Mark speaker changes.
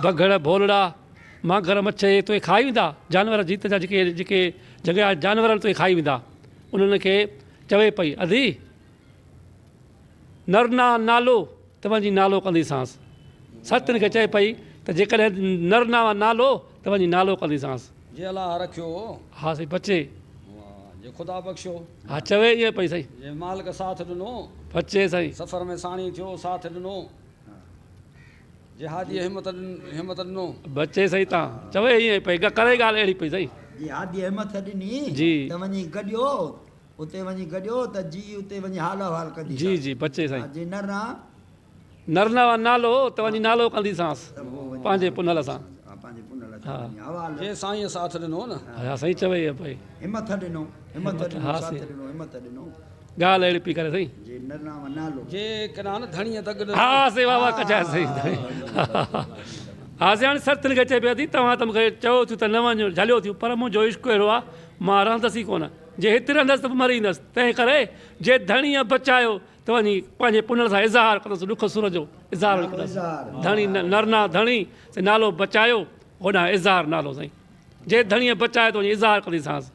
Speaker 1: بگهڙ، ڀولڙا، مانگر مڇ اهي توکي کائي ويندا، جانور جيت جا جيڪي جيڪي جهنگ جا جانور آهن توکي کائي ويندا. انهن کي چوي پئي، ادي! نرنا نالو ته وڃي نالو ڪنديسانس. ستن کي چئي پئي ته جيڪڏهن نرنا نالو ته وڃي نالو ڪنديسانس.
Speaker 2: جي الله رکيو.
Speaker 1: ها سائين بچي.
Speaker 2: واهه جي خدا بخشيو.
Speaker 1: ها چوي ائين پئي سائين.
Speaker 2: جي مالڪ ساٿ ڏنو.
Speaker 1: بچي سائين.
Speaker 2: سفر ۾ ساڻي ٿيو ساٿ ڏنو. جي هاديء همت همت ڏنو.
Speaker 1: بچي سائين تان چوي ائين پئي ڪري ڳالهه اهڙي پئي سائين.
Speaker 3: جي هاديء همٿ ڏني
Speaker 1: جي.
Speaker 3: ته وڃي گڏيو اتي وڃي گڏيو ته جي اتي وڃي حال احوال ڪنديسانس.
Speaker 1: جي جي بچي سائين.
Speaker 3: ها جي نرنا.
Speaker 1: نرنا نالو ته وڃي نالو ڪنديسانس پنهنجي پنهل سان.
Speaker 3: ها پنهنجي پنهل سان وڃي حوال.
Speaker 2: جي سائينء ساٿ ڏنو نه.
Speaker 1: ها سائين چوي ائين پئي.
Speaker 3: همٿ ڏنو همٿ ڏنو ساٿ ڏنو همٿ ڏنو.
Speaker 1: ڳالهه اهڙي پئي ڪري سائين.
Speaker 3: جي نرنا نالو.
Speaker 2: جي ڪنان ڌڻيء دڳ ڏنو.
Speaker 1: ها سائين واهه واهه ڪجاء سائين. ها سائين هاڻي سرتين کي چئي پئي ادي توهان ته مون کي چيو ٿيون ته نه وڃ جهليو ٿيون پر منهنجو عشق اهڙو آهي مان رهندس ئي ڪونه. جي هت رهندس ته به مري ويندس، تنهن ڪري جي ڌڻيء بچايو ته وڃي پنهنجي پنهل سان اظهار ڪندس، ڏک سور جو اظهار وڃي ڪندس. ڌڻي نرنا ڌڻي سائين نالو بچايو، هوڏانهن اظهار نالو سائين. جي ڌڻيء بچايو ته وڃي اظهار ڪنديسانس.